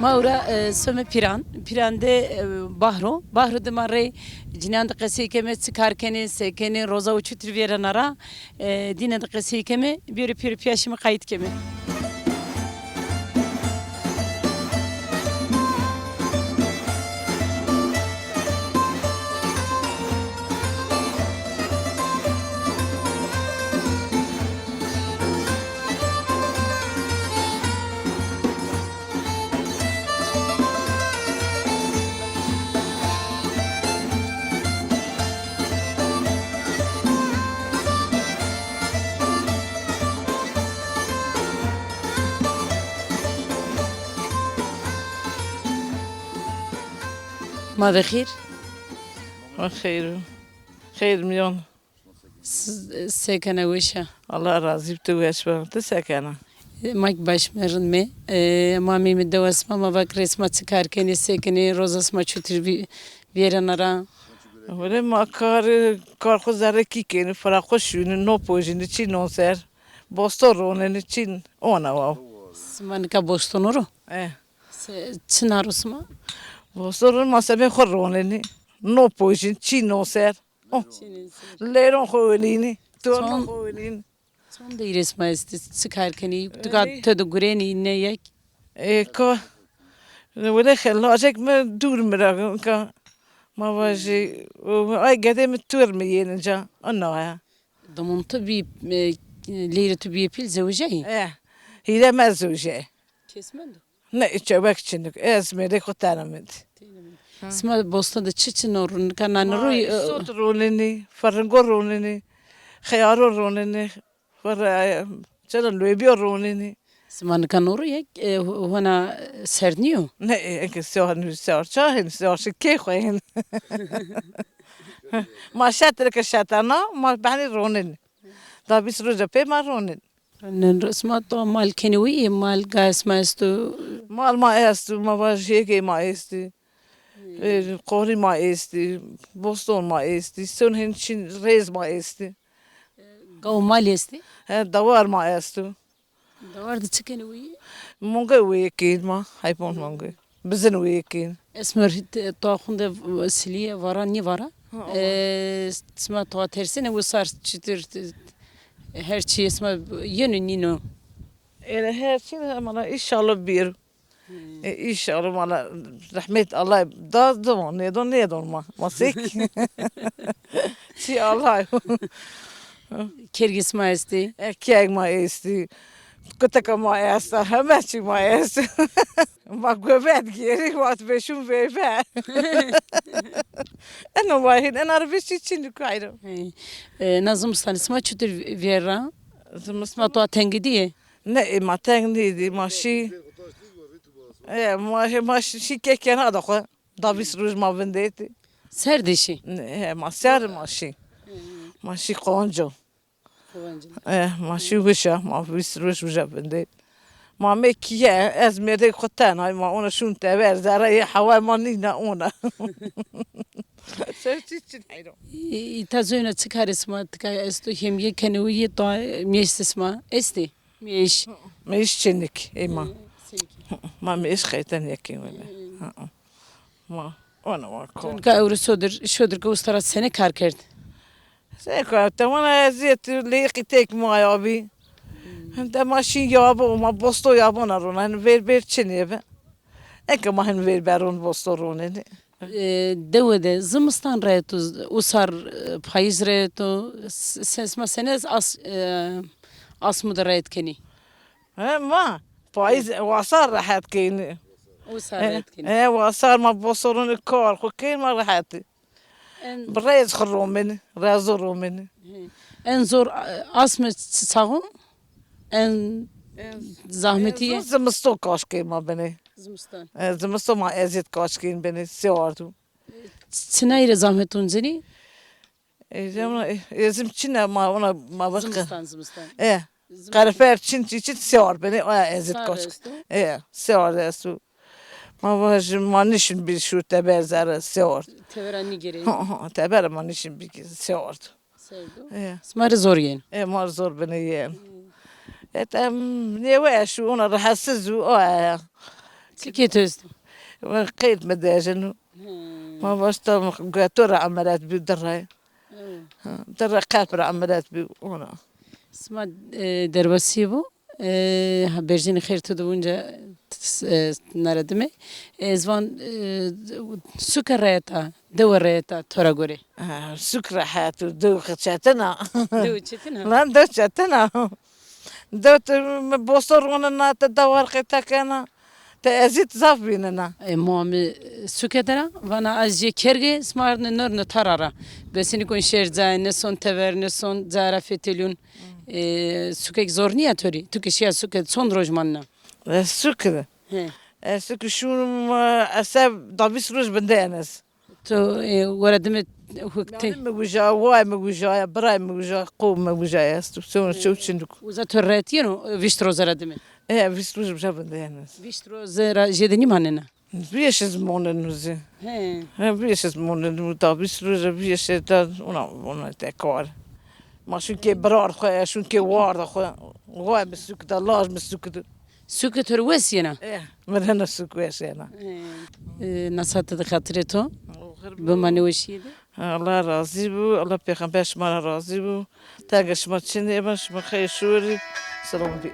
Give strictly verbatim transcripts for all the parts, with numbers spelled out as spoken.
Ma ewra, e, some Pîran. Pîran de, e, bahro. Bahro de ma rê cinîyan de qesey keme, çi kar kenê, se kenê, roza û çutir vêrena ra, e, dîne de qesey keme, bêrê pêro pîya şime qayît keme. Ma ve xêr. Ma xeyr o. Xeyr miyon. Siz, e, se kena, weş a? Allah razî bi, tu weş be. Tu se kena? E, ma ki baş me, rind me. E, ma meyme dewa sima, ma vak rê sima çi kar kenê, se kenê, roza sima çutir vî-, vêrena ra? Wele ma kar, kar xo zerre kî kenî, fira xo şûnî, no pojînî, çî no ser. Boston ronenî, çîn ona wa. Sima nika boston ro? E. Se, çina ro sima? Boston ro ma semê xo ronenî. No pojîn, çîn no ser. Oh. Leyron xo welînî, tornon xo welînî. Çond deyrê sima estî? Çi kar kenî? Tika te de gurenî ne yek? E, ka, wele xel lacek mi dûr mi ra ka. Ma vajî, o, ay gedê mi tur mi yênin ca. Ana ya. Domon tu bî, e, leyre tu bîyê pîl zewiceyî? E, hîre me zewiceyî. Kes mendo? Ne, çewek çinik. Ez mêrê xo tena mendî. Tena mendî. Ha. Sima bostan de çi çi no ro? Nika nane ro, e, sot ronenî, firingo ronenî, xeyaro ronenî, fir-, e, çira lobîyo ronenî. Sima nika no ro yek, e, ho-, hona serd nîyo? Ne, e, eke sewar nîyo, sewar ça hên, sewar şi kê xo hên. Ma şetir ke şetana, ma behnî ronenî. Da vîst roja pê ma ronenî. Nen, sima to mal kenê wî, mal gayê sima esto? Mal ma esto, ma vajî hêgê ma estî. E, qorî ma estî, boston ma estî, son hin çin rêz ma estî. Gaw mal estî? He, dawar ma esto. Dawar de çi kenê wî? Monge wî kên ma, heywan monge. Bizin wî kên. Esmer, to xunde silîye vara, nîvara? Ha, e, sima to tersine wisar çitir, her çî sima yeno nîno? Êle her çî de mala înşallah bir. Hmm. E, înşallah mala rehmet Allah da, dimon, nêdon, nêdon ma. Ma sek. Çi Allah. Kergê sima estî? E, kerg ma estî. Kuteka ma esta, heme çî ma est. Ma gobet gêrî, wextê vêşûn veyve. Eno wa hîn, ena ra vêş çî çin kayro. Hey. E, na zimistanê sima çutir vêr ra? Zimistan. Sima to tengî dîye? Ne, e, ma teng nîdî, ma şî. E, ma, ma şî kekena da xo. Da vîst roj ma vindetî. Serdê şî? Ne, he, ma ser ma şî. Hı. Ma şî qonco. Qonco. E, ma şî wişa, ma vîst roj wişa vindetî. Ma mê kîye, ez mêrdek xo tena, ma ona şûn teber, zerre yê hewa ma nîna ona. Ser çi çin heyro. Î-, îta zoyna çi karê sima tika esto, hêmîye kenê û yê to mêştê sima estê? Mêş. Mêş çinik ê ma. Hı, sêkî. Ma mêş xeyten yekê wele. Hı. Hı hı. Ma ona wa ko. Çunka ewro sodir, şodir ke usta ra senê kar kerd? Senê kar, temana ezîyet, lêqî tek ma ya bî. Hem de ma şîn ya bo, ma bosto ya bona rona, hem vêr bêr çinê bi. Eke ma hem vêr beron bosto ronenê. E, dewe de zimistan rehet o, usar, e, payîz rehet o, s-, se-, sima senê as-, e, asmû de rehet kenî? He, ma payîz wasar rehet kenî. Usar rehet kenî. He, wasar ma bosoronê kar xo kenî ma rehet. En rêz xo romenî, rezo romenî. He. En zor, e, asmê çi çax o? En zahmetîye? En zor zimisto kaş kê ma binê. Zimistan. E, zimisto ma ezîyet kaş kên binê, sê ard o. Çinay rê zahmet oncenî? E, zemna, e, ezim çine ma ona ma baka. Zimistan, zimistan. E, qerefer çin çi çi sê ard binê, aya ezîyet kaş. E, sê ard esto. Ma vajim ma nişin bir şu teber zerre sê ard. Tebera nîgêrê. Ha, ha, teber ma nişin bir sê ard. Sê ard o. E. Sima rê zor yên. E, ma rê zor binê yên. E, tem nêwe şu ona rahatsız o, aya. Çikê to esto? Xeyr mi dejeno. Hmm. Ma vasta gueto ra emeliyat bî, di rey. Hmm. Ha, di rey qelb ra emeliyat bî, ona. Sima, e, derbasî bû. E, ha, berjînî xêr tu de vûnca, e, nara dime. Ez van, e, suke reyeta, dewe reyeta, to ra gore. Ha, suk rehet û dew çetin a. Dew çetin a? Lan dew çetin a. Dew tu mi bosto ronena, te dawar qeyta kena. Te ezît zaf bînena. E, ma mi suke de ra, vana ez jê kerge, sima ardne nor notara ra. Besenî kon şer cayê, ne son tever, ne son cayê ra fetelûn. E, sukek zor nîya to rê? Tu ke şîya suke, çond roj manena? E, suke de. He. E, suke şûn, e, ez se da vîst roj binde yen ez. To, e, wera dime hukte. Yanî mi guja, way mi guja, ya biray mi guja, qo mi guja ya, esto. Sonra çew çindik. Uza to rehet yeno, e, vîst roze ra dime? E, vîst roze ra binde yen ez. Vîst roze ra jêde nîmanena? Vîyeşe zî moneno zî. He. He, vîyeşe zî moneno, da vîst roze vîyeşe da, ona, ona tekar. Ma şûn ke birar xo, şûn ke warda xo. Way mi suk da, laj mi suk da. Suke to rê wes yena? E, mi rê na suk wes yena. E, na saate de xatirê to. Bimane weşîye de. Allah razî bo, Allah pêxember şima ra razî bo. Tenge şima çinê ben, şima xeyr şorî. Selam bî.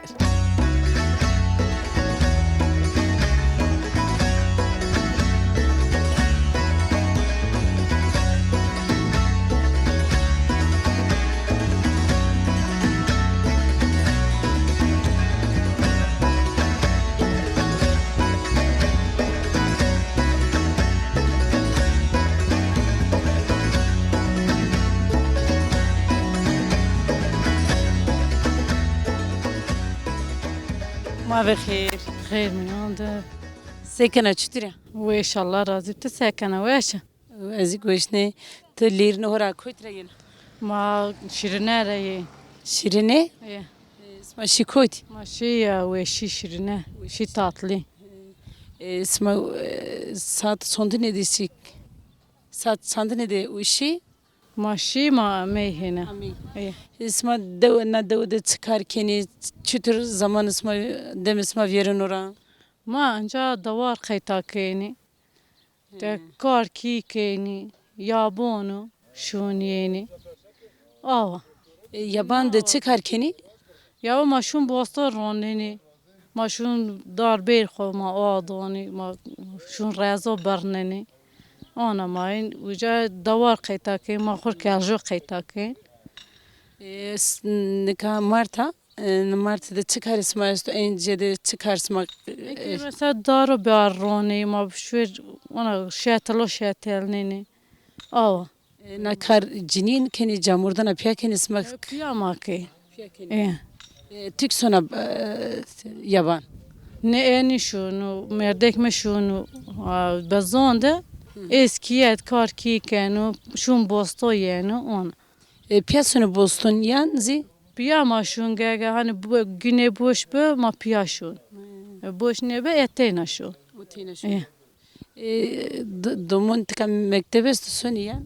Ma ve xêr. Xêr mîyan de. Se kena, çitur a? Weş, Allah razî bi. Ti se kena, weş a? Ez zî weş ne. Ti lêrîne ho ra kotî ra yena? Ma Şîrîne ra yê. Şîrîne? Ê. E, sima şî kotî? Ma şî ya weşî Şîrîne. Şî tatlî. E, sima, e, saat çondine de şî? Saat çandine de şî? Ma şî, ma amey hêne. Amey. Ê. E, sima dew, na dewe de çi kar kenî? Çitur zaman sima, demê sima vêreno ra? Ma anca dawar qeyta kenî. De kar kî kenî, yabon o, şûn yenî. Awa. E, yaban de çi kar kenî? Yaban ma şûn boston ronenî. Ma şûn darbêr xo ma awa donî, ma şûn rezo birnenî. Ona ma ên uca dawar qeyta kenî, ma xo rê keljo qeyta kenî. E, s-, nika Marta? E, Martî de çi karê sima esto? Ên cê de çi kar sima, e, Eke mesela daro biar ronê, ma şuer ona şetilo şetelnenê. Awa. E, na kar cinîn kenî, camurdana pîya kenî sima? E, pîya ma kê. Pîya kenî. E. E, tik sona, e, yaban? Ne enî şûno, merdek mi şûno, a, bezon de, eskiyet kar kî keno, şûn bosto yeno, ona. E, pîya sono boston yan zî? Pîya ma şûn ge, ge, hanî bu-, gunê boş bi, ma pîya şûn. E, boş nêbi, e teyna şûn. O teyna şûn. E. E, do-, domon tika mekteb esto, sonî yan?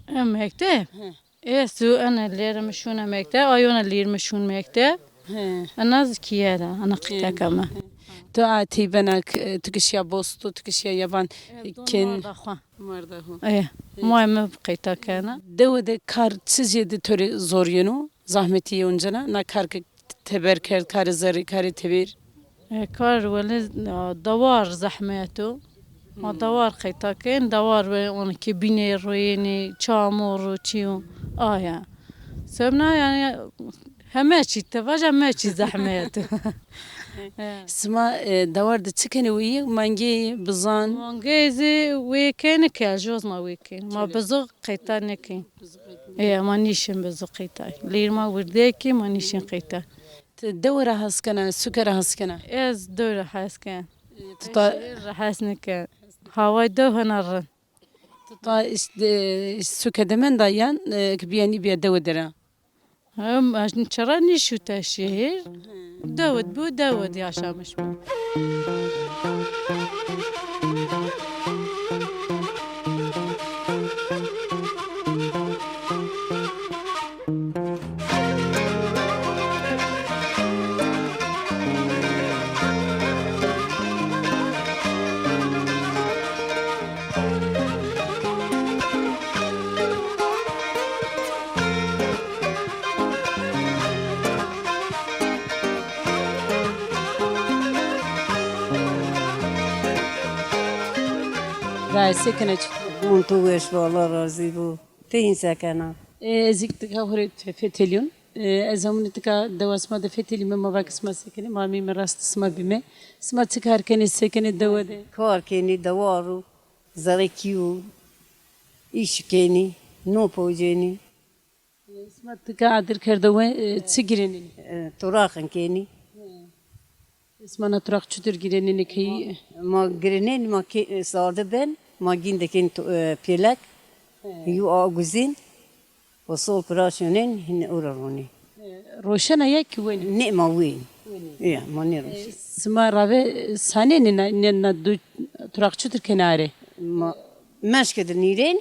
E, mekteb? He. Esto, ena lêrê mi şûne mekteb, ayona lêrê mi şûn mekteb. He. Ena zî kîye de, ena qiteka mi. He. Tu a tey bena k-, tu ke şîya bosto, tu ke şîya yaban, e, ken. Marda xo. Marda ho. E, moyê mi qeyta kena. Dewe de kar çi zêde to rê zor yeno? Zahmetî yê oncena? Na kar ke teber kerd, karê zerrî, karê teber? E, kar wele, a, dawar zehmet o. Ma dawar qeyta kên, dawar ve on ke bînê royênê, çamur û çîyo. Aya. Sebna yani Heme çî, ti vaja heme çî zehmet. He. Sima, e, dawar de çi kenê weyî? Mangeyî, bizan? Mangeyî zî wê kenî, keljoz ma wê kenî. Ma bizo qeyta nêkenî. Ê, ma nîşin bizo qeyta. Lêr ma wirdekî, ma nîşin qeyta. Ti dewe ra hes kena, suke ra hes kena? Ez dewe ra hes ken. E, tu ta- Şehîr ra hes nêken. Haway dew hena rind. Tu ta îşte, suke de menda yan, e, ke bîya nîbîya dewe de ra? Hem, ez çira nîşute şehîr. Dewe de bu, dewe de yaşamış bu. Vay, sekene çi? Bon, to weş bo, Allah razî bo. Ti hîn sekena? E, ez îk tika hurê fe-, fetelîyon. E, ez hemûnê tika dewa sima de fetelîme, ma vake sima sekenê, ma ameyme rastê sima bîme. Sima çi kar kenê, sekenê dewe de? Kar kenî, dewa ro, zerê kî yo, îş kenî, no powcenî. E, sima tika adir kerdo we, e, çi girênenî? E, toraqin kenî. Sima na toraq çutir girênenî keyî? Ma girênenî, ma ke-, e, sarde ben, ma gîn de kenî to-, e, pêlek, yo aguzîn, o sol pira şonên, hîn ora ronî. E, roşena ya kî wenî? Nê, ma wên. Wenî. Ya, ma nê roşen. E, sima rave sanenî na, nê na du toraq çutir kenarê? Ma meşke de nîrên,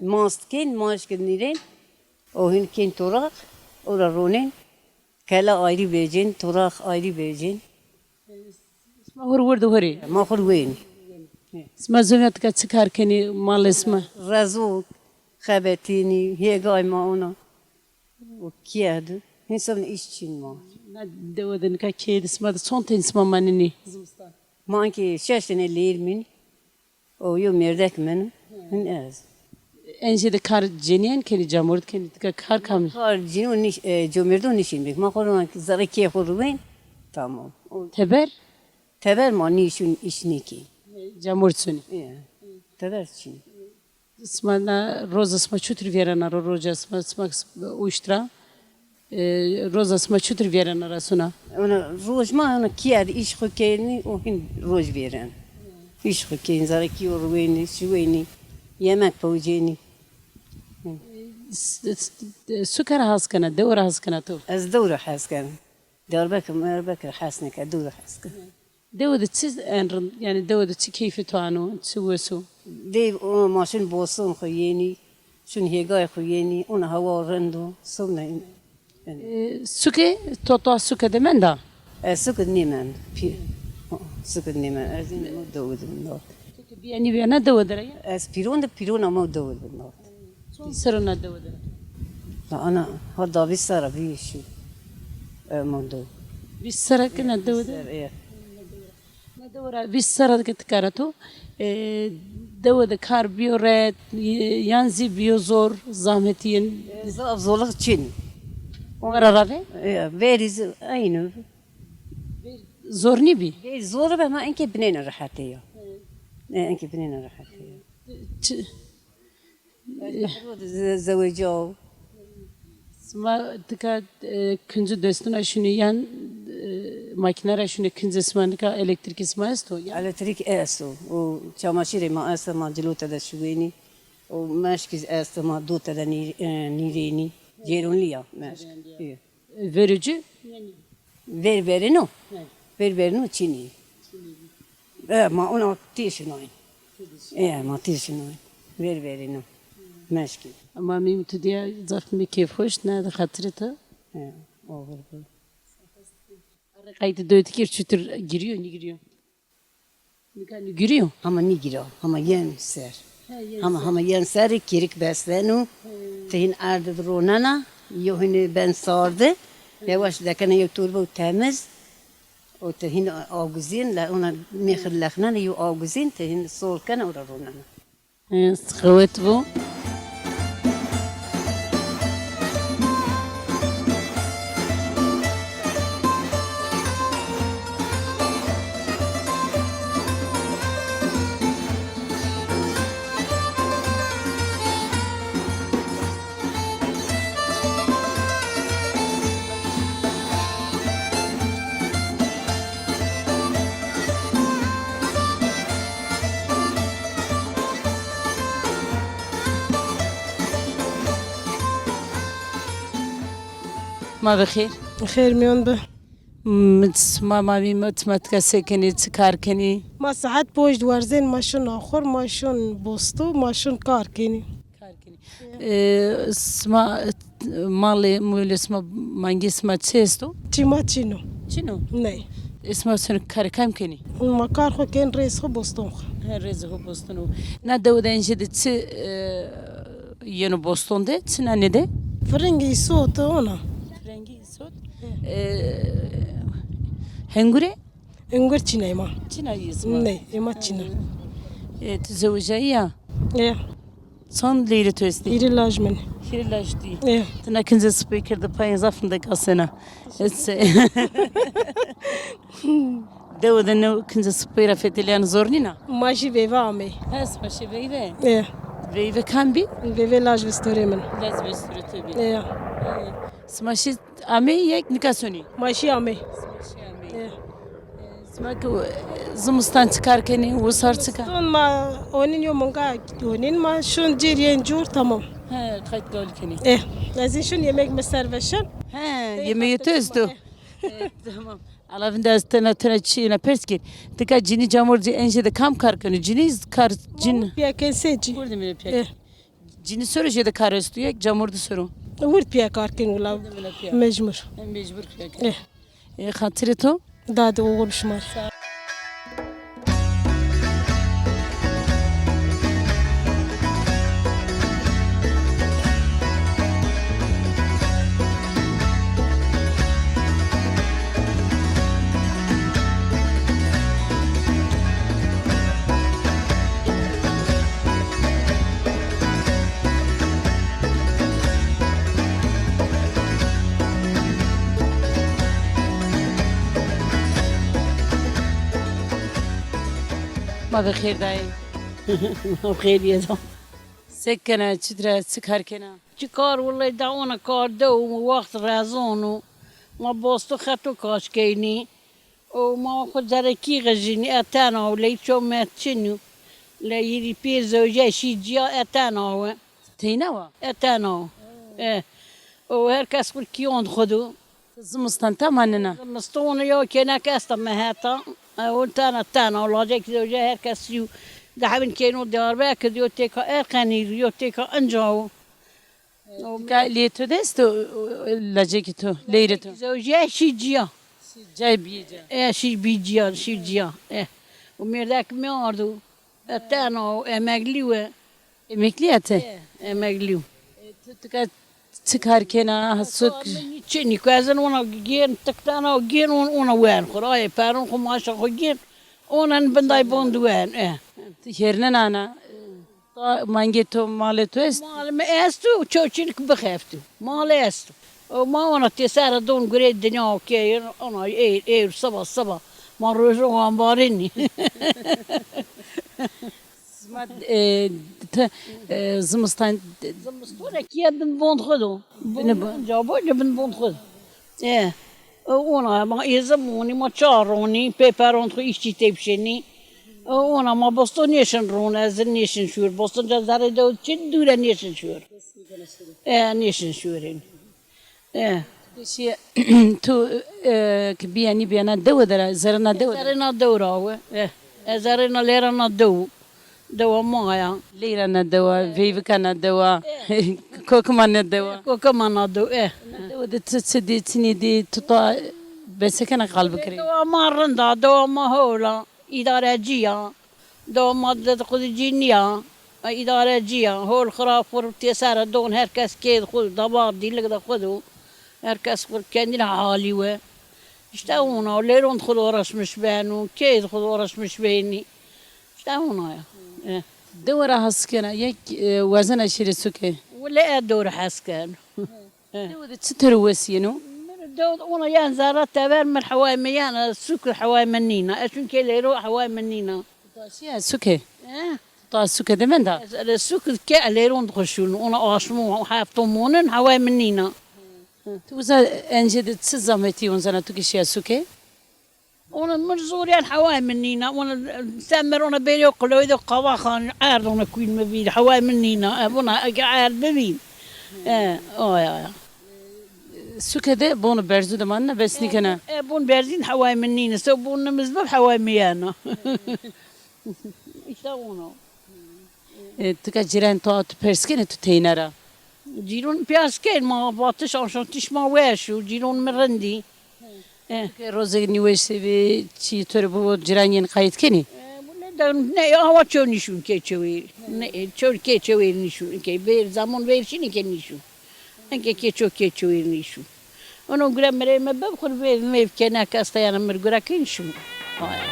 mast kên, meşke de nîrên. O hîn kên toraq, ora ronên. Kela ayrî vecên, toraq ayrî vecên. Sima hur wir de hurê? Ma hur wên. Sima zewna tika çi kar kenî, malê sima? Rezo, xebetînî, hêgay ma ona. O kîye de. Hîn sewna îş çin ma. Na dewe de nika keyê de sima de çond tenî sima manenî zimistan? Ma ankî şeş tenî lêr min. O yo mêrdek min, hin ez. Encê de kar cenîyen kenî, camord kenî, tika kar kam? Kar cîno nîş-, e, comêrdo nîşîn bik. Ma xo rona zerê kê xo ruwên, tamam. O teber? Teber ma nîşûn îş nîkî. Camord sunî. Ya. Teber çin. Sima na roza sima çutir vêrena ro, roca sima, sima uştra? E, roza sima çutir vêrena ra suna? Ona roj ma, ona kîye de îş xo kenî, o hîn roj vêren. Îş xo kenî, zerê kî yo ruwenî, şiwenî, yemek powcenî. S-, s-, suke ra hes kena, dewe ra hes kena to? Ez dew ra hes kena. Diyarbekir, Diyarbekir hes nêke, dew ra hes kena. Dewe de çi en rind, yanî dewe de çi keyfê to ano, çi wes o? Dey o ma şin boston xo yenî, şin hêgay xo yenî, ona hewa rind o, sewna. E, suke, to, to suke de menda? E, suke nêmend. Pi-, suke nêmend. Ez ê mo dewe de menda. Suke bîya nîbîya na dewe de ra ya? Ez pîron de, pîrona mo dewe de menda. Çond serr o na dewe de? Na ana, ha da vîst serr a bî şî. E, mondo. Vîst serr a ke na dewe de? Vîst serr, e. Na dewe ra vîst serr a ke ti kara to, e, dewe de kar bîyo ret, e, yan zî bîyo zor, zahmetî yên? E, zaf zorluk çin. Wara ra ve? E, verî zî eynî. Zor nîbî? Verî zor be, ma enkê binêne rehetê ya. E, enkê binêne rehetê ya. Çi-, Ez de hero de ze-, zewecîyaw. Sima tika, e, kincî destûn ra şinê yan, e, makîne ra şinê kincê sima, nika elektrîkê sima esto ya? Elektrîk esto. O çamaşîrê ma esto, ma cilo tede şuwenî. O meşkî esto, ma do tede nî-, e, nîrênî. Cêronlî ya meşk. Cêronlî ya. Î. Verê ci? Ver verêno. He. Ver verêno çinî. E, ma ona têşinoyîn. E, ma têşinoyîn. Ver verêno. Meşkî. Ama mîm tu diye zaf mi keyfxweş, ne de xatirê tu. E, oxir bu. Arê qaytê dewtikir çutir giriyo, nîgiriyo? Nika nîgirîyo? Hama nîgîra, hama yen ser. He, yen ser. Hama, hama yen ser, kêrik besteno. He. Ti hîn erde de ronena, yo hîn ben sarde. He. Yewaş dekena yo torbe û temiz. O ti hîn aguzîn, le ona nêxir lexnena, yo aguzîn, ti hîn sol kena, ora ronena. Ê, qewet bo. Ma bi xêr. Xêr mîyon bi. M-, sima ma bî, ma, sima tika se kenî, çi kar kenî? Ma saet ponc de werzên, ma şin axur, ma şin bosto, ma şin kar kenî. Kar kenî. E, sima, malê, mulê sima, mangê sima çi esto? Çî ma çin o. Çin o? Ney. E, sima senî karê kam kenî? Ma kar xo ken, rêz xo, boston xo. He, rêz xo, boston o. Na dewe de encê de çi, e, yeno boston de, çi nanê de? Firingî, îsot, ona. Firingî, îsot. He. E, hengure? Engur çinay ma. Çinay îsma. Ney, ê ma çina. E, tu zewicayî ya? E. Çand leyre tu estî? Hîrê laj min. Hîrê laj dî. E. Ti na kince sipey kirdi payên zaf rindek asena. E, se- Dewe de no kince sipey ra fetelîyan zor nîna? Ma jî veyve amey. Hes ma şî veyve. E. Veyve kam bî? Veyve laj vistorê min. Laj vistorê tu bî. E. E. Sima şî amey yek nika sonî? Ma şî amey. Sima şî amey. E. Sima ki, e, zimistan çi kar kenî, wisar çi kar? Zimistan ma onîn yo munga onîn ma şun cêr yên cûr tamam. He, qayt gawlî kenî. E, ez în şun yemek mi ser veşen. He, yemeği tu esto. E, tamam. Ala vinde ez tena tena çî na pers kir. Tika cinî camordî en jêde kam kar keno? Cinî kar cin. Piyakên se cî. Gurdi mi piyakên. E. Cinî sero jêde kar esto, yek camordî sero. Wird piya kar kin wila. Mecbur. Mecbur piya kar. E. E, xatirê to? Dade oğul şima. Ma bi xêr dayê. Ma bi xêr yê da. Se kena, çi dira, çi kar kena? Çi kar, wulay da ona kar de û wext rezon û ma bosto xeto kaş keynî. Û ma xwu zerekî xijînî, e tena o, ley ço met çin o. Ley hîrî pêr zewje şî ciya, e tena o. Teyna wa? E tena o. E. Û her kes xwu kîyon xwu do. Zimistan ta manena? Zimistan ya kênek esta mi heta. E, o tena, tena o, lacek zewje her kes yû. Dehvin kêno Diyarbekir, yo têka Erqenî, yo têka inca o. Tika lê to de esto, o, o, lacekî to, leyrê to? Zewjîya şî ciya. Şî cay bîyê ca. E, şî bî ciya, şî ciya. E. O mêrdek mi ardo. E, tena o, emeklî we. Emeklî ya te? E, emeklî o. E, tu tika çi kar kena, ha, suk? Çinî ku ez in ona gên, tik tena o gên, on, ona wen xwu. Ayê peron xwu, maşa xwu gên. Ona in binday bon di wen, e. Tu hêrnen ana. Ta mangê to, malê to est? Malê mi esto, çewçinik bixefto. Malê esto. O ma ona têsera don gurê dinya o keyir, ona êr, êr, siba, siba. Ma rojo ambarinî. Sima, e, te, e, zimistan. Zimistone kiye bin bon xwu do. Bin bon. Ca bo, bin bon xwu do. E, e, ona ma êzim onî, ma çar ronî, pê peron xwu îşçî têbşenî. E, ona ma bosto nêşin ron, ez zî nêşin şûr. Boston ca zerrê dew çi dûre nêşin şûr. E, nêşin şûrên. E. Şî, tu, e, ki bîya nîbîya na dewe de ra, zerrê na dewe de ra? Zerrê na dew ra we. E. E, zerrê na lêra na dew. Dewa ma ya. Leyra na dewa, veyvika na dewa, kokima na dewa. Kokima na dew, e. Na dewa de çi, çi dî, çinî dî, tu ta besekena qal bikirî? Dewa ma rind a, dewa ma hol a, îdarecî ya. Dewa ma de xwu de cî nîya, îdarecî ya. Hol xirab xwu têsera don, her kes kêd xwu, dabar dîlik de xwu do. Her kes xwu kendine halî we. İşte ona, lêron xwu de uğraşmış beno, kêd xwu de uğraşmış benî. Îşte ona ya. E. Dewe ra hes kena, yek, e, wazena şîrê suke? Wele e dewe ra hes keno. E. Dewe de çi tewr wes yeno? Dewe de ona yan zerre tever, mi heway mi yan, e, suk heway mi nîna. E, çunke lêro heway mi nîna. Taşîya suke? E? Ta suke de menda? Ez, e, suk ke lêron de xwu şûn, ona aşmo hefto monin heway mi nîna. Tu uza ence de çi zahmetî onzena tu ki şîya suke? Ona mi zor yan hewayê mi nîna. Ona semer ona bêrî yo qilowî de qava xan erd ona kuyn mi vîr. Hewayê mi nîna. E, bona eke erd bivîn. E, aya, aya. Suke de bono berzu de manena bes nîkena. E, bon berzîn hewayê mi nîna. Se bon nimiz bib hewayê mi yena. İşte ona. E, tika cîran to tu pers kenê tu teyna ra? Cîron pers kên, ma vatiş anşantiş ma weş o, cîron mi rindî. E. Ke rozek nîweş se bî, çî to rê bibo, cîran yên qayît kenî? E, bu ne de, ne awa çew nîşun ke çewêr. Ne, e, çew ke çewêr nîşun ke. Vêr, zaman vêr şinî ke nîşun. Eke keço keço êrnî şû. Ono gure mirê mi bib xur vêv mêv kêne ke estayana mir gure kên şû. Aya.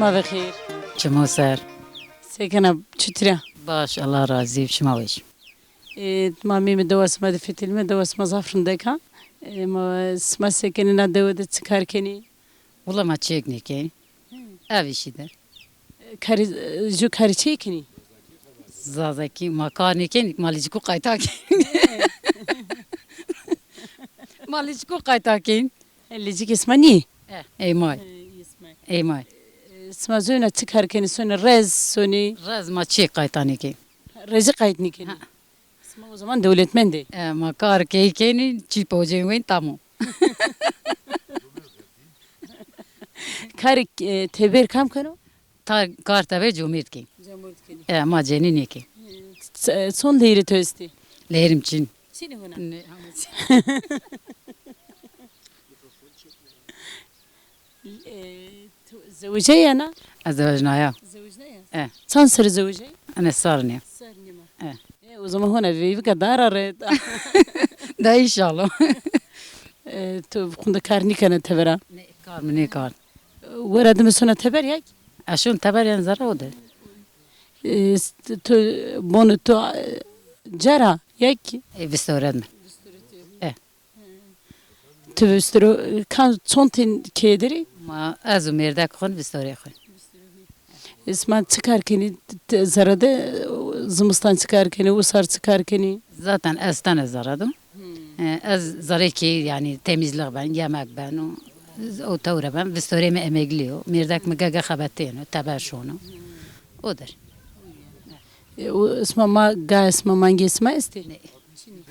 Ma ve xêr. Çimo ser. Se kena, çitur a? Baş, Allah razî, şima weş. E, ma même dewa sima de fetelîme, dewa sima zaf rindek a. E, ma, sima se kenê, na dewe de çi kar kenê? Wila ma çiyêk nêkenî. Ev îşî de. Karê, ju karê çi kenî? Zazakî ma kar nêkenî, ma lîcikû qayta kenî. Ma lîcikû qayta kenî. E, lîcikê sima nîyê? E, ey may. E, ey may. E, sima zewna çi kar kenî, sonê rez, sonê? Rez ma çiyê qayta nêkenî. Rezî qayt nêkenî. Ha. Sima o zaman dewletmend ê. E, ma kar key kenî, çî pocên weyn tamam. Karê, e, teber kam keno? Ta kar teber comêrd kenî. Comêrd kenî. E, ma cenî nêkenî. E, çond leyirê to estê? Leyirê mi çin. Çin ê hona? Ne, hama çin. E, tu zewiceyê ya na? Ez zewicnaya. Zewicnaya? E. Çand serrî zewiceyê? Ene serrî nîya. Serrî nîma. E. E, o zaman hona veyvika daha ra rê. De înşallah. E, tu xunde kar nîkena tebera? Ne, kar mi nêkard. Wera dime sona teber ya kî? Ez şon teber yan zere o de. E, tu, bonê tu, e, cara ya kî? E, vistewret mi. E. Tu vistewro, kan çond tên keye der ê? Ma ez û mêrdek xo, vistewrê xo. E, sima çi kar kenî, t-, t-, zere de, zimistan çi kar kenî, usar çi kar kenî? Zaten ez tene zere de. E, ez zerê keyî, yanî temizlik ben, yemek ben, o, o tewre ben, vistewrê mi emeklî yo. Mêrdek mi ge-ge xebetêno, teber şono. O der. E, o, sima ma, ga sima mangê sima estê? Ne.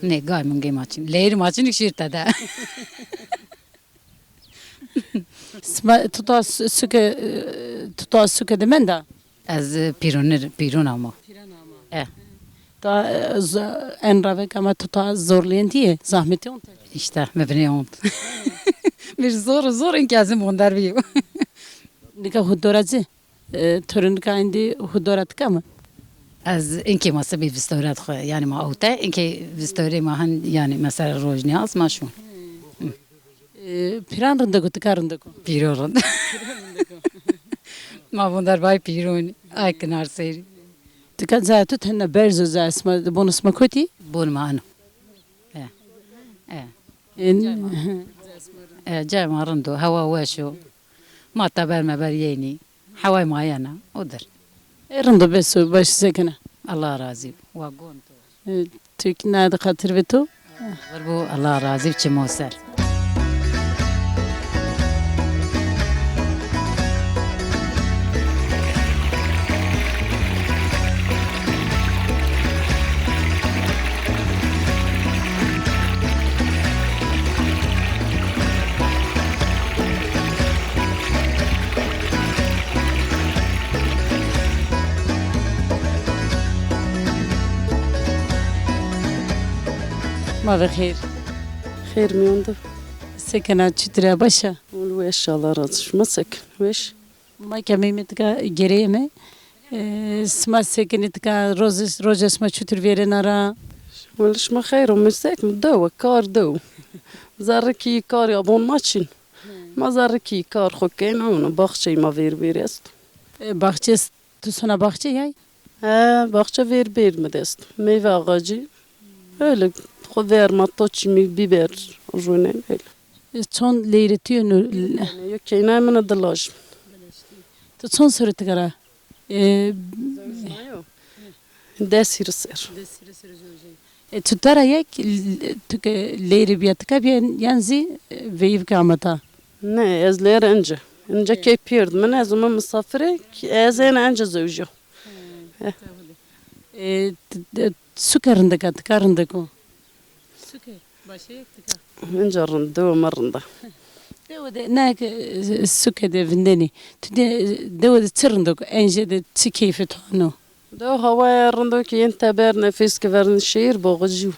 Ne, gay mangê ma çin. Leyirê ma çin, şîr tede. Sima tuta su-, suke, e, tuta suke de menda? Ez, e, pîronir, pîron ama. Pîron ama. E. Ta, e, z-, en ravek ama tuta zorlêndî yê, zahmetî ont. İşte, mi vinê ont. Bir zor, zor inkî ez in bonder bîyo. Nika hudora ci? E, to rê nika êndî hudora tika mi? Ez inkê ma sibê vistewret xo, yanî ma ewte, inkê vistewrê ma hin, yanî mesela rojnîyaz ma şûn. E, pîran rindek o, tika rindek o? Pîro rind. Ma vonder bay pîronî, ay kinar serî. Tika cayê to tena berz o, cayê sima, bonê sima kotî? Bonê ma ano. E. E. En- E, cayê ma rind o, hewa weş o. Ma teber meber yenî. Heway ma yena, o dir. E, rind o, bes o, baş sekine. Allah razî. Wa gond o. E, Tirkî nade xatir ve to. Vir bo, Allah razî, çimo ser. Ma ve xêr. Xêr mîyan de. Se kena, çitur a, baş a? Wil weş, Allah razî, şima se ken? Weş. Ma ke mêmê tika gereyê me. E, sima se kenê tika, roz-, roja sima çitur vêrena ra? Wele şima xeyr o, mi se ken, dew o, kar dew o. Zerrikî kar ya bon ma çin. Ma zerrikî kar xo keyna, ona baxçeyê ma vêr vêr esto. E, baxçe est, tu sona baxçe yay? He, baxçe vêr bêr mi dest. Meyve ağacı. Öyle xo verma to çimî, biber, rune, öyle. E, çond leyre tu yeno? Yo, keynay min a dilaj. Tu çond serrî tika ra? E, zewicnayo. Des hîris serr. Des hîris serr zewicnayo. E, tu tara yek, tu ke leyre bîya tika bîya, yan zî, e, veyvke amata? Ne, ez leyre ince. Ince key pîyerd min, ez ûme misafirê, ez êne ince zewicîyo. He. E, t-, t-, suke rindek a, tika rindek o? Suke, başe yek tika. Inca rind, dewe ma rind a. Dewe de, ne ke, e, suke de vindenî. Tu de, dewe de çi rind o ke, enje de çi keyfê to ano? Dewe hawaya rind o ke yên teber nefes ke verin şehîr boğucu.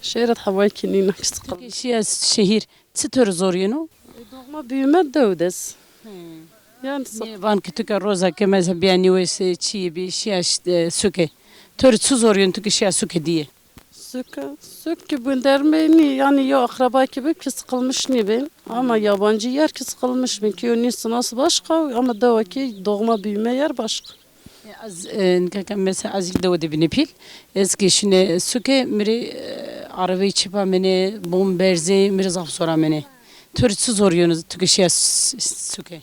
Şehîr de hawayêkî nîna ke sıkıntı. Ke şiya şehîr, çi to rê zor yeno? E, doğma büyüme dewe de ez. Yanî sa- Nê van ke tu ke roza ke mesela bîya nîwes, e, çîyê bî, şiya ş-, e, suke. To rê çi zor yeno tu ke şiya suke dîye? Suke, suke bun dermê nî, yanî yew akraba ke bib ke sıkılmış nîbên. Ama yabancı yer ke sıkılmış bên, ke yo nî sinas başka, ama dewa ke doğma büyüme yer başka. E, ez, e, nika ke mesela ez dewe de bîne pîl, ez ke şine suke, mi rê, e, arabey çip amene, bom berzê, mi rê zaf zor amene. To rê çi zor yeno tu ke şiya s-, s-, suke?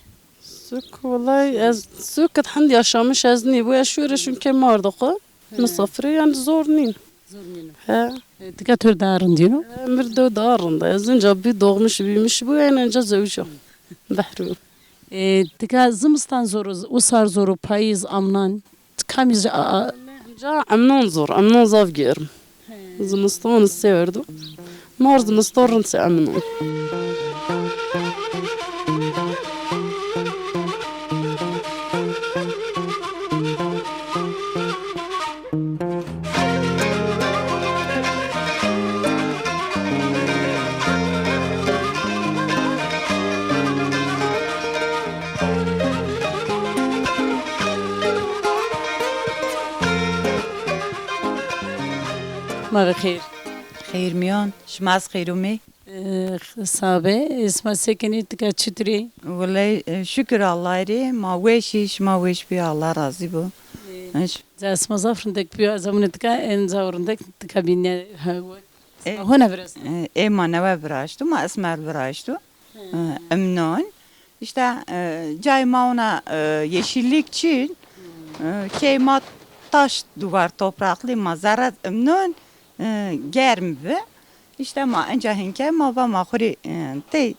Suk, wellay ez suk id hend yaşamış ez nîbû. Ez şûre şûn ke mardo xwu. Misafirê yanî zor nîn. Zor nîn. He. E, tika to rê daha rind yeno? He, mi rê daha rind. Ez inca bî doğmuş büyümüş bû, en inca zewca. Behrû. E, tika zimistan zor o, usar zor o, payîz, amnan. Kamî zî a, a... Ca emnon zor, emnon zaf germ. Zimistan serd o. Mar zimistan rind se emnon. Ma ve xêr. Xeyr miyon, şima ez xeyr umê. E, sabe, e, sima se kenê, tika çitur ê? Wuley, e, şükür Allah'a rê, ma weş î, şima weş bî, Allah razî bo. E, ca sima zaf rindek bîyo, ez amune tika, en zaf rindek tika bîne, ha, we. E, sima hona viraşt? E, e, ma newe viraşto, ma esmer viraşto. E, emnon. İşte, e, cay ma ona, e, yeşillik çin, e, key ma taş duvar topraklı, ma zerre emnon, e, germ bi. İşte ma enca hinke ma va ma xuri, e, tey,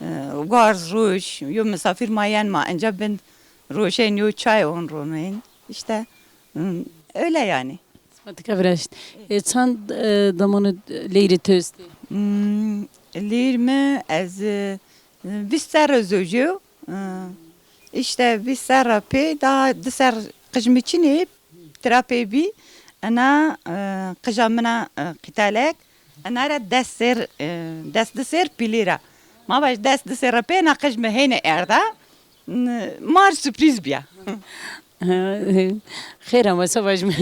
e, warz roş, yo misafir ma yen ma enca bin roşen yo çay on ronin. İşte, e, öyle yani. Sima tika viraşt. E, çand, e, damanê leyirê to estê? Hmm, leyir mi ez, e, vîst serre zewjîyo. E, işte vîst serra pê daha di serr qij mi çinê, tira pê bî. Ena, e, qija min a, e, qîtelek. Ena ra des serr, e, des di serr pîlî ra. Ma vaj des di serra pê ena qij mi hêne erda. N-, mar surprîz bîya. Xêr ama se vajîme.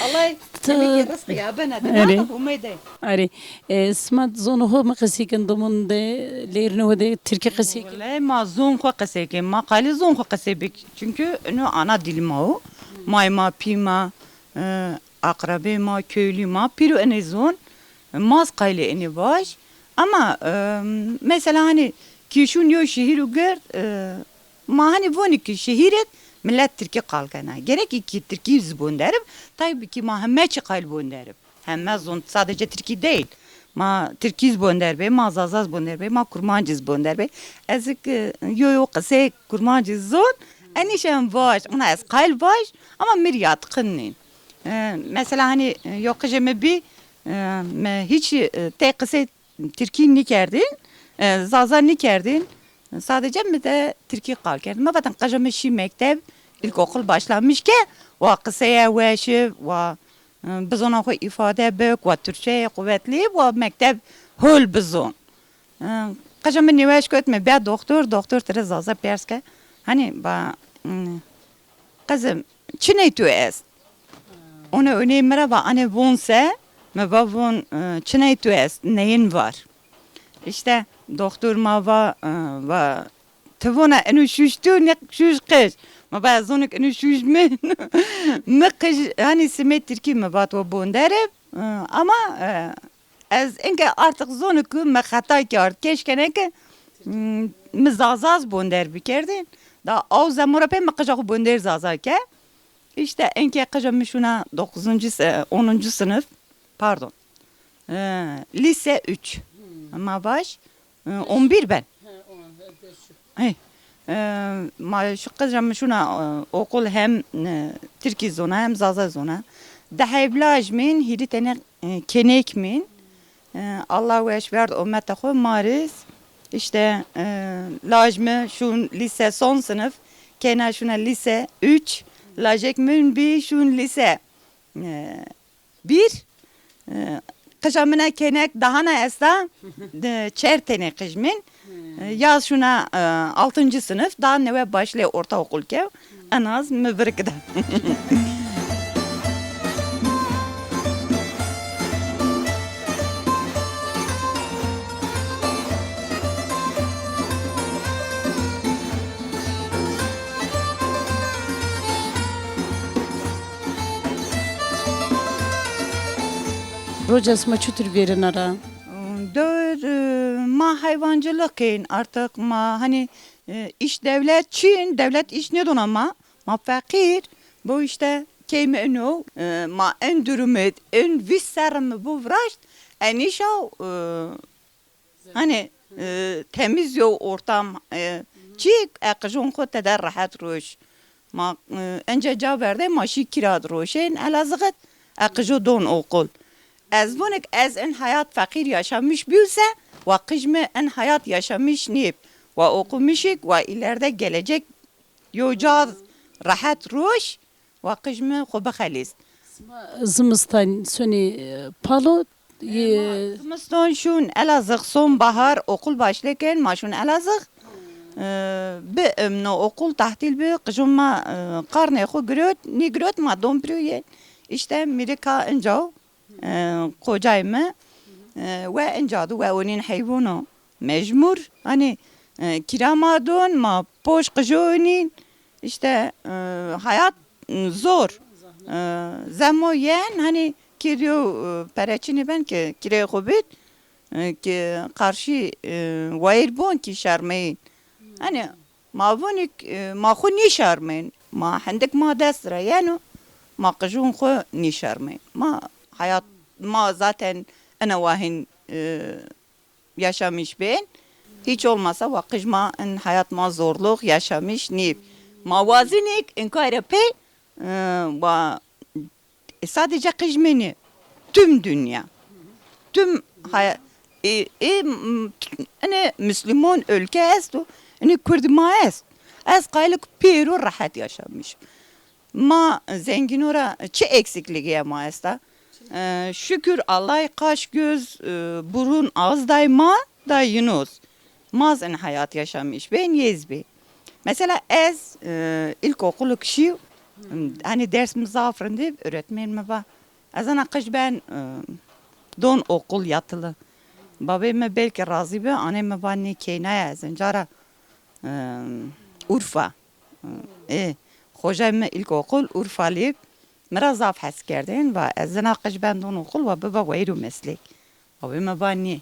Allah tu rizqî ya bena de. Arê. Arê. E, sima zonê xo mi qesey kin, domon de, lêrnê xo de tirkî qesey kin? Wele ma zon xo qesey kin. Ma qalî zon xo qesey bik. Çünkü ino ana dil ma o. May ma, pî ma, e, aqrebê ma, köylü ma, pîro enê zon. Ma z qaylê enê vaj. Ama, e, mesela hani kî şûn yo şehîr û gird, e, ma hani vonî ki şehîr id millet tirkî qal kena. Gerek ki tirkî zî bon derib, taybî ki ma heme çî qayl bon derib. Heme zon sadece tirkî değil. Ma tirkî zî bon derbe, ma zaza zî bon derbe, ma kurmancî zî bon derbe. Ez ki yo yo qisey kurmancî zon, enîşen vaj, ona ez qayl vaj, ama mi rî yatqin nîn. E, mesela hani, e, yo qijê mi bî, e, mi hiç, e, tey qisey tirkî nîkerdîn, e, zaza nîkerdîn. Sadece mi de tirkî qal kerd. Mi vatên qeja mi şî mekteb, ilkokul başlamış ke, wa qiseye weşi, wa, e, bizona xo îfade bik, wa Türkçeyê quvetlî, wa mekteb hol bizon. E, qeja mi nêweş kot, mi bîya doktor, doktor tire zaza pers ke. Hani, ba, hmm, qizim, çiney tu est? Ona öney mi ra va, anê von se, mi va von, e, çiney tu est, neyin var? İşte doktor ma va, e, va, ti vona eno şuş tu, ne şuş qij? Ma va, ez zonik eno şuş mi, mi qij, hani simê tirkî mi vat o bonderib, e, ama, e, ez inke artık zonik mi xetay kerd. Keşke ne ke, m, mi zazaz bonder bikerdin. Da aw zemora pê mi qija xo bonder zaza ke. İşte enke qija mi şuna dokuzuncu se-, onuncu sınıf, pardon, e, lise üç. Ma baş, e, on bir ben. He, e, ma şu qija mi şuna, e, okul hem, e, Tirkî zona hem Zaza zona. Di hevlaj min, hîrî tene, e, kenek min. E, Allah weş verd omete xo mariz. İşte, e, laj mi şun lise son sınıf, kena şuna lise üç, lajek min bî şun lise, e, bir. E, qija mina kenek dahana esta, e, çer tenê qij min. E, yaz şuna, e, altıncı sınıf, daha newe başlê ortaokul kew. En az mi virikida. Roca sima çutir vêrena ra? Dor, e, ma hayvancılık kên artık, ma hani, e, iş devlet çin, devlet iş nêdona ma. Ma feqîr, bu işte keyme eno, e, ma en durumê, en vîst serrî mi bu viraşt, enîşa, e, hani, e, temiz yo ortam, e, çî, e, qijon xo tede rehet roş. Ma, e, ence ca verde ma şî kira di roşên, Elazığ id, e, qijo don okul. Ez vonik ez in hayat feqîr yaşamış bîyse, wa qij mi in hayat yaşamış nîb. Wa okumişik, wa ileride gelecek yo ca rehet roş, wa qij mi xo bixelîst. Sima zimistan sonî, e, palo, e, yê ma zimistan şun Elazığ, sonbahar okul başlê ken, ma şun Elazığ. E, bi, em, no okul tahtîl bi, qijûn ma, e, qarnê xo girot, nîgirot ma don pirû yê. İşte mîrika inca, e, kocay mi, e, we inca di, we onîn heywono mecmur. Hani, e, kira ma don, ma poş qijo onîn. İşte, e, hayat, m, zor. E, zemo yen, hani, kiriyo, e, pereçini ben ki kireyê xo bit, e, ki karşı, e, wayir bon ki şermeyin. Hani, ma vonik, e, ma xo nîşermeyin. Ma hendik ma dest ra yeno, ma qijûn xo nîşermeyin. Ma hayat, ma zaten ena wahîn, e, yaşamış bên. Hiç olmasa wa qij ma in hayat ma zorluk yaşamış nîb. Ma wazinik inkayra pey, e, wa, e, sadece qij mi nî, tüm dünya. Tüm haya-, e, e, m-, ine Müslüman ülke esto, ine Kurd ma est. Ez qaylik pêro rehet yaşamış. Ma zengino ra çi eksikligîya ma esta? E, şükür Allahî qaş göz, e, burun ağız day ma da yinos. Ma zî in hayat yaşamış bên yê zî bê. Mesela ez, e, ilkokulu kişî, hani ders mi zaf rindî, öğretmen mi va. Ez ana qij ben, e, don okul yatılı. Babê mi belki razî bi, anê mi va nê keynaya ez inca ra, e, Urfa. E, xocay mi ilkokul Urfalî, mi ra zaf hes kerdên, va ez zina qij ben don okul, wa biba wayîrû meslek. Wa wê mi va nê.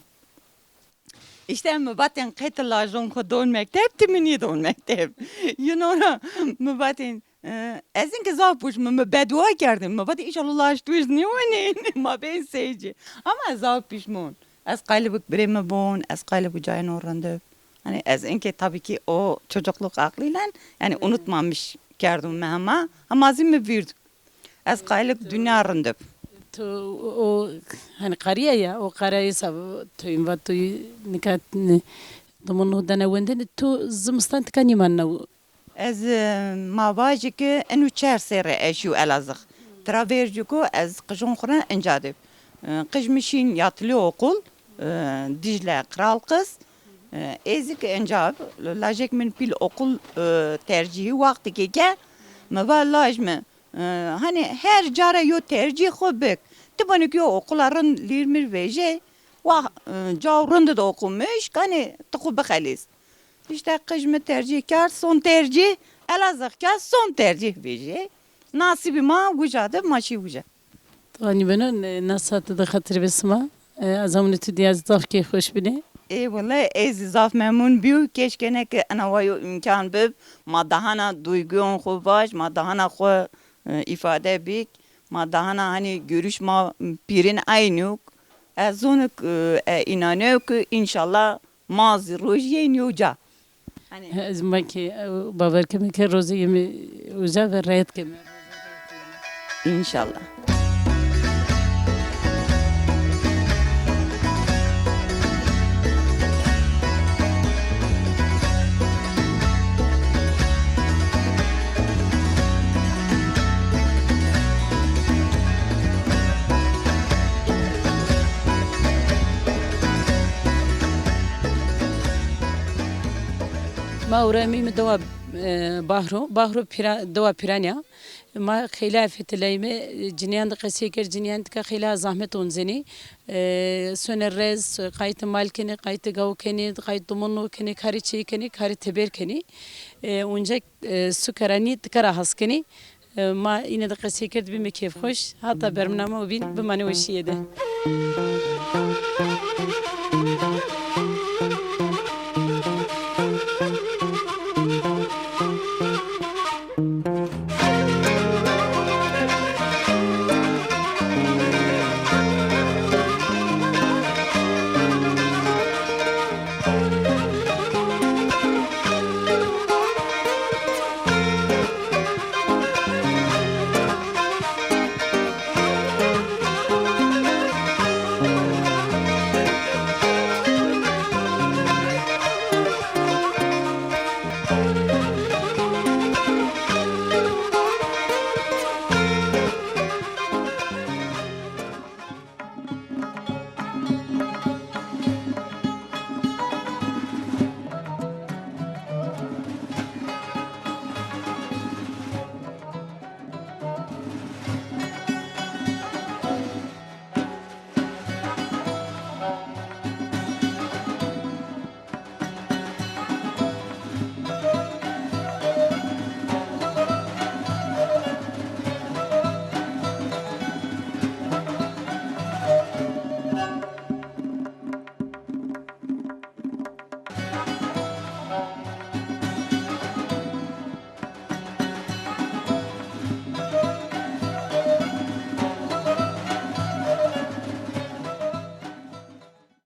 İşte mi vatên qey ti lajon xo don mekteb, ti mi nîdon mekteb. Yino ra mi vatên, e, ez in ki zaf puşmon, mi bedua kerdên. Mi vatên inşallah laj tu iz nîwenên. Ma bên seyci. Ama ez zaf pişmon. Ez qayli bik birê mi bon, ez qayli bik cayê no rindib. Hani ez inkê tabii ki o çocukluk aklıyla, yani unutmamış kerdim mi hema, hema zî mi vîrd. Ez qaylik dünya rindib. Tu o, hani qariya ya, o qariya sa tu inva tu nika, ne, domon no dana wendene, tu zimistan tika nîmanna. Ez, e, ma vajî ki inu çer serre ez şîyo Elazığ. Tira vercî ku ez qijon xwu ra inca dib. E, qij mi şîn yatılı okul, e, Dicle Kral Kız. E, ez ki inca, lajek min pîl okul, e, tercîhî wextî ki ke, mi va laj mi, e, hani her ca ra yo tercîh xwu bik. Ti bonik yo okula rind lîr mir vejê, wa, e, caw rind de okumuş, kanê ti xwu bixelîs. İşte qij mi tercîh kerd, son tercîh, Elazığ kerd, son tercîh vejê. Nasîbî ma uca de, ma şî uca. Tanî beno, ne, na saete de xatirê be sima. E, ez amune tu dîya zaf keyfxweş bînê. Ê wele, ez zî zaf memnun bîyo. Keşke ne ke ena wa yo îmkan bib, ma dahana duyguyon xwu vaj, ma dahana xwu, e, îfade bik, ma dahana hani görüş ma pîrin aynî yok. Ez zonik, e, e, înanêyo ki înşallah ma zî rojî yên yo ca. Hani ez ma ki, e, bawer keme ke rozê yeme uca ve rayet keme. Înşallah. Ewra mi mi dewa, e, Bahro. Bahro pîra, dewa Pîranî ya. Ma xeylê afeteleyme, e, cinîyan de qesey kerd, cinîyan de ke xeylê zahmet onzenî. E, sone rez, qaytê mal kenî, qaytê gaw kenî, qaytê domon no kenî, karê çêyî kenî, karê teber kenî. E, onca, e, suke ra nî, tika ra has kenî. E, ma îne de qesey kerd, bîme kêfxweş. Hata bermnama o bîn, bimanê weşîye de.